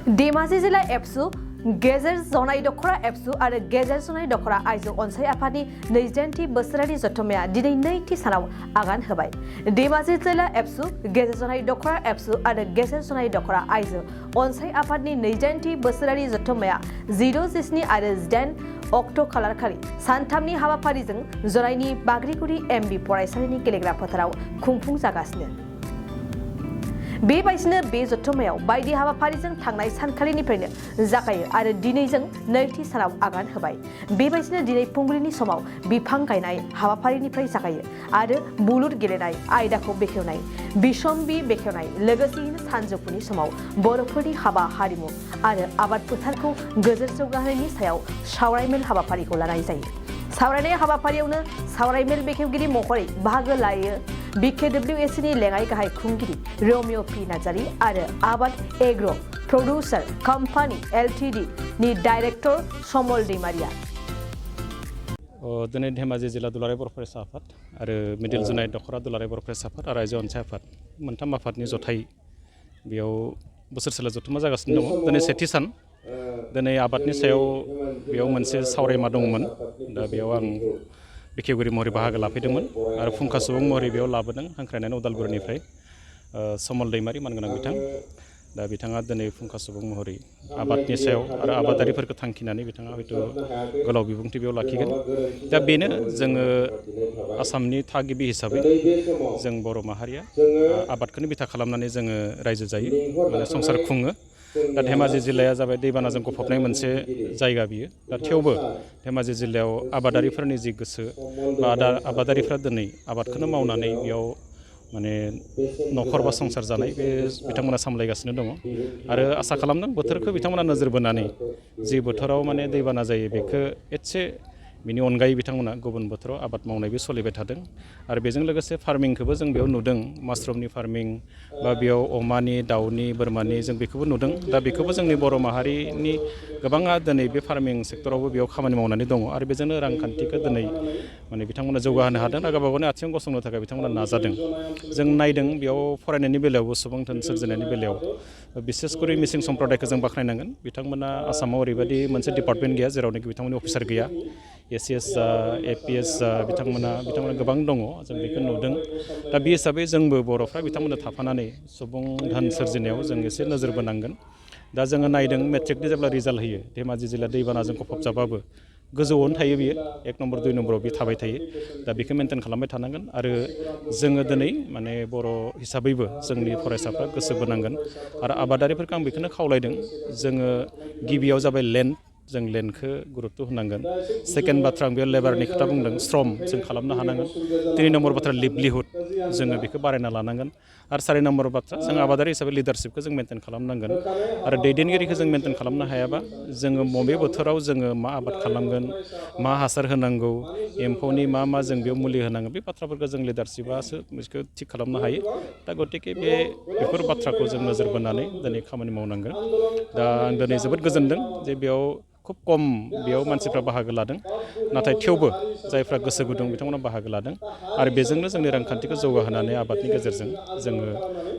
धेमाजि जिल्ला एबसु गेजेर जनाय दखरा एबसु आरो गेजेर जनाय दखरा आइजो अनसाय आफादनि 29थि बोसोरारि जथुम्माया दिनै नैथि सानाव आगान होबाय। धेमाजि जिल्ला एबसु गेजेर जनाय दखरा एबसु आरो गेजेर जनाय दखरा आइजो अनसाय आफादनि 29थि बोसोरारि जथुम्माया 0, 17 आरो 18 अक्ट' खालारखालि सानथामनि हाबाफारिजों जनायनि बाग्रिगुरि एमबि फरायसालिनि गेलेग्रा फोथाराव खुंफुंजागासिनो। बेबायदिनो बे जथुम्मायाव बायदि हाबाफारिजों थांनाय सानखालिनिफ्रायनो जागायो आरो दिनैजों नैथि सानाव आगान होबाय। बेबायदिनो दिनै फुंबिलिनि समाव बिफां गायनाय हाबाफारिनिफ्राय जागायो आरो बुलुर गेलेनाय आयदाखौ बेखेवनाय, बिसम्बि बेखेवनाय, लोगोसेयैनो सानजौफुनि समाव बर'फोरनि हाबा हारिमु आरो आबाद फोथारखौ गोजोर जौगाहोनायनि सायाव सावरायमेल हाबाफारिखौ लानाय जायो। सावरायनाय हाबाफारियावनो सावरायमेल बेखेवगिरि महरै बाहागो लायो BKWSनि लेङाइ गाहाय खुंगिरि रमिय' पि नार्जारि आरो आबाद एग्र' प्रडिउसार कम्पानि LTD नि डाइरेक्टर समल दैमारिया। दिनै धेमाजि जिल्ला दुलाराय बर' फरायसा आफाद आरो मिडिल जुनाय दखरा दुलाराय बर' फरायसा आफाद आरो आइजो अनसाय आफाद मोनथाम आफादनि जथाय बेयाव बोसोरसेला जथुम्मा जागासिनो दङ। दिनै सेथि सान। दिनै आबादनि सायाव बेयाव मोनसे सावरायमा दंमोन। दा बेयाव आं बेखेवगिरि महरै बाहागो लाफैदोंमोन आरो फुंखा सुबुं महरै बेयाव लाबोदों हांख्रायनानै उदालगुरिनिफ्राय समल दैमारि मानगोनां बिथां। दा बिथाङा दिनै फुंखा सुबुं महरै आबादनि सायाव आरो आबादारिफोरखौ थांखिनानै बिथाङा हयथ' गोलाव बिबुंथि बेयाव लाखिगोन। दा बेनो जोङो आसामनि थागिबि हिसाबै जों बर' माहारिया आबादखौनो बिथा खालामनानै जोङो रायजो जायो, माने संसार खुङो। दा धेमाजि जिल्लाया जाबाय दैबानाजों गफबनाय मोनसे जायगा बियो। दा थेवबो धेमाजि जिल्लायाव आबादारिफोरनि जि गोसो बा आबादारिफ्रा दिनै आबादखौनो मावनानै बेयाव माने न'खर बा संसार जानाय बे बिथांमोना सामलायगासिनो दङ आरो आसा खालामदों बोथोरखौ बिथांमोना नोजोर बोनानै जि बोथोराव माने दैबाना जायो बेखौ एसे बिनि अनगायै बिथांमोना गुबुन बोथोराव आबाद मावनायबो सोलिबाय थादों आरो बेजों लोगोसे फार्मिंखौबो जों बेयाव नुदों, मासरुमनि फार्मिं बा बेयाव अमानि, दाउनि, बोरमानि जों बेखौबो नुदों। दा बेखौबो जोंनि बर' माहारिनि गोबाङा दिनै बे फार्मिं सेक्टरावबो बेयाव खामानि मावनानै दङ आरो बेजोंनो रांखान्थिखौ दिनै माने बिथांमोना जौगाहोनो हादों आरो गावबा गावनि आथिङाव गसंनो थाखाय बिथांमोना नाजादों। जों नायदों बेयाव फरायनायनि बेलायावबो सुबुं धोन सोरजिनायनि बेलायाव बिसेसकरि मिसिं सम्प्रदायखौ जों बाख्नायनांगोन। बिथांमोना आसामाव ओरैबायदि मोनसे डिपार्टमेन्ट गैया जेरावनोखि बिथांमोननि अफिसार गैया। ACS जा APS जा बिथांमोना गोबां दङ, जों बेखौ नुदों। दा बे हिसाबै जोंबो बर'फ्रा बिथांमोननो थाफानानै सुबुं धोन सोरजिनायाव जों एसे नोजोर बोनांगोन। दा जोङो नायदों मेट्रिकनि जेब्ला रिजाल्ट होयो धेमाजि जिल्ला दैबानाजों गफबजाबाबो गोजौआवनो थायो बियो, 1 नम्बर 2 नम्बराव बे थाबाय थायो। दा बेखौ मेनटेन खालामबाय थानांगोन आरो जोङो दिनै माने बर' हिसाबैबो जोंनि फरायसाफ्रा गोसो बोनांगोन आरो आबादारिफोरखौ आं बेखौनो खावलायदों। जोङो गिबियाव जाबाय लेन्ड, जों लेन्डखौ गुरुत्त' होनांगोन। सेकेन्ड बाथ्रा आं बेयाव लेबारनि खोथा बुंदों, श्रम जों खालामनो हानांगोन। 3 नम्बर बाथ्रा लिभलिहुड जोङो बेखौ बारायना लानांगोन आरो 4 नम्बर बाथ्रा जों आबादारि हिसाबै लिडारशिपखौ जों मेनटेन खालामनांगोन आरो दैदेनगिरिखौ जों मेनटेन खालामनो हायाबा जोङो बबे बोथोराव जोङो मा आबाद खालामगोन, मा हासार होनांगौ, एम्फौनि मा जों बेयाव मुलि होनांगौ, बे बाथ्राफोरखौ जों लिडारशिपआसो बेखौ थिग खालामनो हायो। दा गतिके बेफोर बाथ्राखौ जों नोजोर बोनानै दिनै खामानि मावनांगोन। दा आं दिनै जोबोद गोजोनदों जे बेयाव खुब खम बेयाव मानसिफ्रा बाहागो लादों, नाथाय थेवबो जायफ्रा गोसो गुदुं बिथांमोना बाहागो लादों आरो बेजोंनो जोंनि रांखान्थिखौ जौगाहोनानै आबादनि गेजेरजों जोङो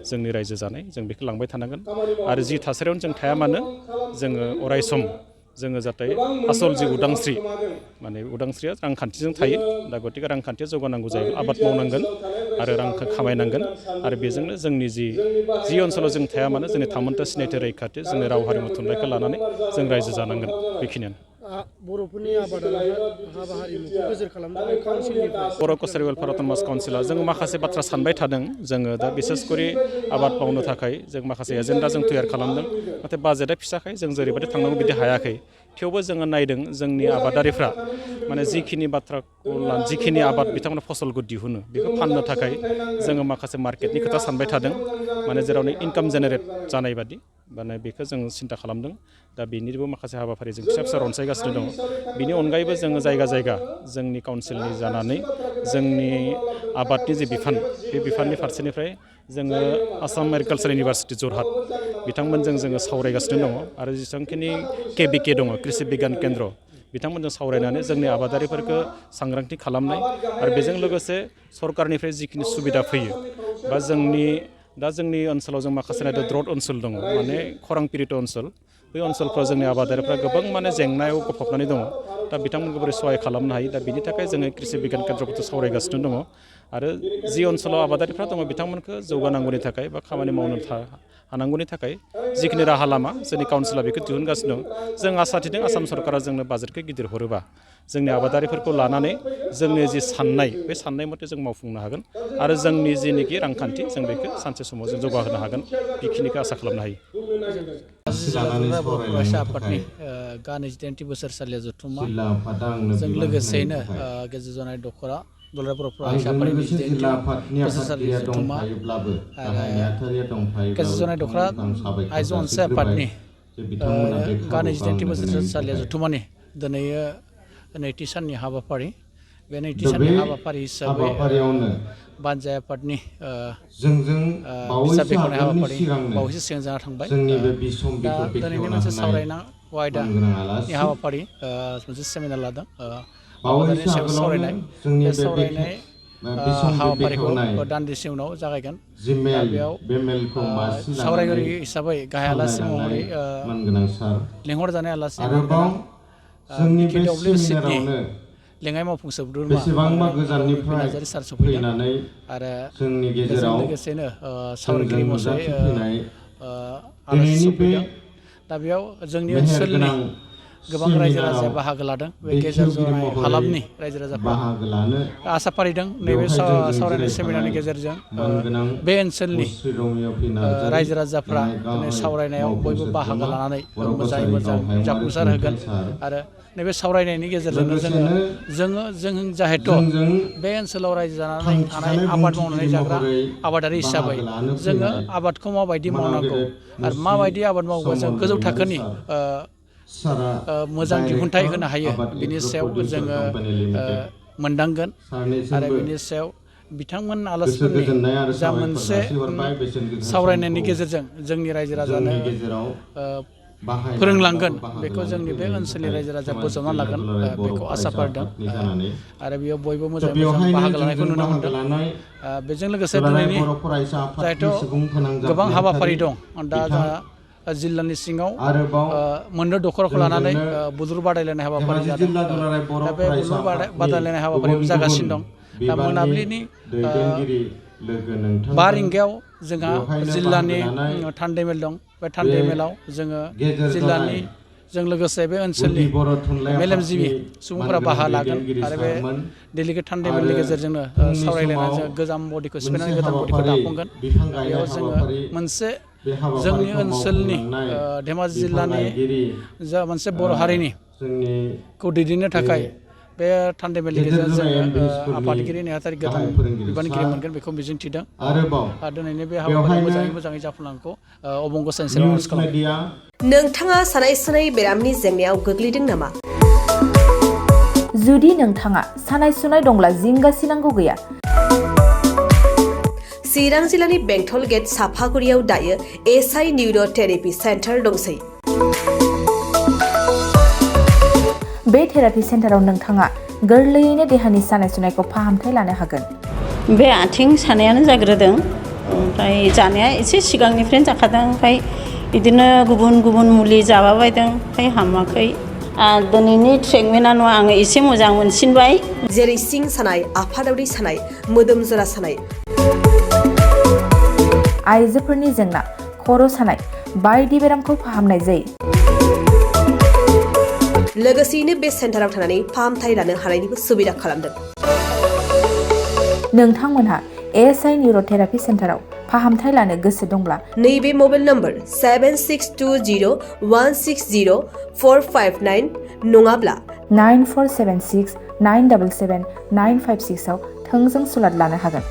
जोंनि रायजो जानाय जों बेखौ लांबाय थानांगोन आरो जि थासारियावनो जों थाया मानो जोङो अरायसम जोङो जाहाथे आसल जि उदांस्रि, माने उदांस्रिया रांखान्थिजों थायो। दा गतिके रांखान्थिया जौगानांगौ जायोब्ला आबाद मावनांगोन आरो रांखौ खामायनांगोन आरो बेजोंनो जोंनि जि ओनसोलाव जों थाया मानो जोंनि थामोनथा सिनायथि रैखाथि जोंनि राव हारिमु थुनलाइखौ लानानै जों रायजो जानांगोन। बेखिनियानो। बर'फोरनि आबाद आरो हाबा हारिमुखौ गोजोर खालामनो थाखाय काउन्सिलनिफ्राय बर' कसारि वेलफेयार अट'नमास काउन्सिला जों माखासे बाथ्रा सानबाय थादों। जोङो दा बिसेसकरि आबाद मावनो थाखाय जों माखासे एजेन्डा जों तैयार खालामदों, नाथाय बाजेटआ फिसाखाय जों जेरैबायदि थांनांगौ बिदि हायाखै। थेवबो जोङो नायदों जोंनि आबादारिफ्रा माने जिखिनि आबाद बिथांमोना फसलखौ दिहुनो बेखौ फाननो थाखाय जोङो माखासे मार्केटनि खोथा सानबाय थादों, माने जेरावनो इनकाम जेनेरेट जानाय बादि माने बेखौ जों सिन्था खालामदों। दा बेनिबो माखासे हाबाफारि जों फिसा फिसा रनसायगासिनो दङ। बिनि अनगायैबो जोङो जायगा जायगा जोंनि काउन्सिलनि जानानै जोंनि आबादनि जे बिफान बे बिफाननि फारसेनिफ्राय जोङो आसाम एग्रिकालसार इउनिभारसिटि जरहाट बिथांमोनजों जोङो सावरायगासिनो दङ आरो जेसेबांखिनि KBK दङ कृषि बिगियान केन्द्र बिथांमोनजों सावरायनानै जोंनि आबादारिफोरखौ सांग्रांथि खालामनाय आरो बेजों लोगोसे सरकारनिफ्राय जिखिनि सुबिदा फैयो बा जोंनि दा जोंनि ओनसोलाव जों माखासे द्रट ओनसोल दङ माने खरां पीड़ित ओनसोल बै ओनसोलफ्राव जोंनि आबादारिफ्रा गोबां माने जेंनायाव गफबनानै दङ दा बिथांमोनखौ बोरै सहाय खालामनो हायो दा बिनि थाखाय जोङो कृषि बिगियान केन्द्रफोरखौ सावरायगासिनो दङ आरो जि ओनसोलाव आबादारिफ्रा दङ बिथांमोनखौ जौगानांगौनि थाखाय बा खामानि मावनो हानांगौनि थाखाय जिखिनि राहा लामा जोंनि काउन्सिला बेखौ दिहुनगासिनो दं जों आसा थिदों आसाम सरकारा जोंनो बाजेटखौ गिदिर हरोबा जोंनि आबादारिफोरखौ लानानै जोंनि जि साननाय बे साननाय मथे जों मावफुंनो हागोन आरो जोंनि जिनिखि रांखान्थि जों बेखौ सानसे समाव जों जौगाहोनो हागोन बेखिनिखौ आसा खालामनो हायो फरायसा आफादनि गा-28 बोसोरसालिया जथुम्मा जों लोगोसेयैनो गेजेर जनाय दख'रा दुलाराय बर' फरायसा आफादनि 28 बोसोरसालि जथुम्मा आरो गेजेर जनाय दख'रा आइजो अनसाय आफादनि गा-28 बोसोरसालिया जथुम्मानि दिनै नैथि साननि हाबाफारि बे नैथि साननि हाबाफारि हिसाबै बानजाय आफादनि बिजाब बेखेवनाय हाबाफारि बावैसो सिगां जाना थांबाय दा दिनैनि मोनसे सावरायनां आयदानि हाबाफारि मोनसे सेमिनार लादों आबादारिनि सायाव सावरायनाय बे सावरायनाय हाबाफारिखौ दान्दिसे उनाव जागायगोन दा बेयाव सावरायगिरि हिसाबै गाहाय आलासि महरै लेंहरजानाय आलासि BKWCनि लेङाइ मावफुं सोद्रोमा नार्जारि सार सफैदों आरो बेजों लोगोसेनो सावरायगिरि महरै आलासि सफैदों दा बेयाव जोंनि ओनसोलनि गोबां रायजो राजाया बाहागो लादों बे गेजेर जनाय हालामनि रायजो राजाफ्रा आसा फारिदों नैबे सावरायनाय सेमिनारनि गेजेरजों बे ओनसोलनि रायजो राजाफ्रा दिनै सावरायनायाव बयबो बाहागो लानानै मोजाङै मोजां जाफुंसार होगोन आरो नैबे सावरायनायनि गेजेरजोंनो जोङो जाहेथु बे ओनसोलाव रायजो जानानै थानाय आबाद मावनानै जाग्रा आबादारि हिसाबै जोङो आबादखौ माबायदि मावनांगौ आरो माबायदि आबाद मावोबा जों गोजौ थाखोनि मोजां दिहुनथाइ होनो हायो बिनि सायाव जोङो मोनदांगोन आरो बिनि सायाव बिथांमोन आलासिफोरनि जा मोनसे सावरायनायनि गेजेरजों जोंनि रायजो राजानो फोरोंलांगोन बेखौ जोंनि बे ओनसोलनि रायजो राजा बोजबना लागोन बेखौ आसा फारिदों आरो बेयाव बयबो मोजाङै मोजां बाहागो लानायखौ नुनो मोनदों बेजों लोगोसे दिनैनि जाहेथु गोबां हाबाफारि दं दा जोंहा जिल्लानि सिङाव मोनद' दख'राखौ लानानै बुलुर बादायलायनाय हाबाफारि जादों दा बे बुलुर बादायलायनाय हाबाफारियाव जागासिनो दं दा मोनाबिलिनि 5 रिंगायाव जोंहा जिल्लानि थान्दैमेल दं बे थान्दैमेलाव जोङो जिल्लानि जों लोगोसे बे ओनसोलनि मेलेमजिबि सुबुंफोरा बाहा लागोन आरो बे डेलिगेट थान्दैमेलनि गेजेरजोंनो सावरायलायनानै जों गोजाम बडिखौ सिफायनानै गोदान बडिखौ दाफुंगोन बेयाव जोङो मोनसे जोंनि ओनसोलनि धेमाजि जिल्लानि जा मोनसे बर' हारिनि खौ दैदेननो थाखाय बे थान्दैमेलनि गेजेरजों जोङो आफादगिरि नेहाथारि गोदान बिबानगिरि मोनगोन बेखौ मिजिंथिदों दिनैनि बे हाबाफारिया मोजाङै जाफुंनांगौ अबंग साइन्सेल आरज खालामो नोंथाङा सानाय सुनाय बेरामनि जेंनायाव गोग्लैदों नामा जुदि नोंथाङा सानाय सुनाय दंब्ला जिंगासिनांगौ गैया चिरां जिल्लानि बेंटल गेट साफागुरियाव दायो एसआइ निउर' थेरापि सेन्टार दंसै बे थेरापि सेन्टाराव नोंथाङा गोरलैयैनो देहानि सानाय सुनायखौ फाहामथाय लानो हागोन बे आथिं सानायानो जाग्रोदों ओमफ्राय जानाया एसे सिगांनिफ्रायनो जाखादों ओमफ्राय बिदिनो गुबुन मुलि जाबाबायदों ओमफ्राय हामाखै दिनैनि ट्रिटमेन्टआ आङो एसे मोजां मोनसिनबाय जेरै सिं सानाय आफादावरि सानाय मोदोम जरा सानाय आइजोफोरनि जेंना खर' सानाय बायदि बेरामखौ फाहामनाय जायो लोगोसेयैनो बे सेन्टाराव थानानै फाहामथाय लानो हानायनिबो सुबिदा खालामदों नोंथांमोनहा एएसआइ निउर' थेरापि सेन्टाराव फाहामथाय लानो गोसो दंब्ला नैबे मबाइल नम्बर 7620160459 नङाब्ला 9476977956 आव थोंजों सुलाद लानो हागोन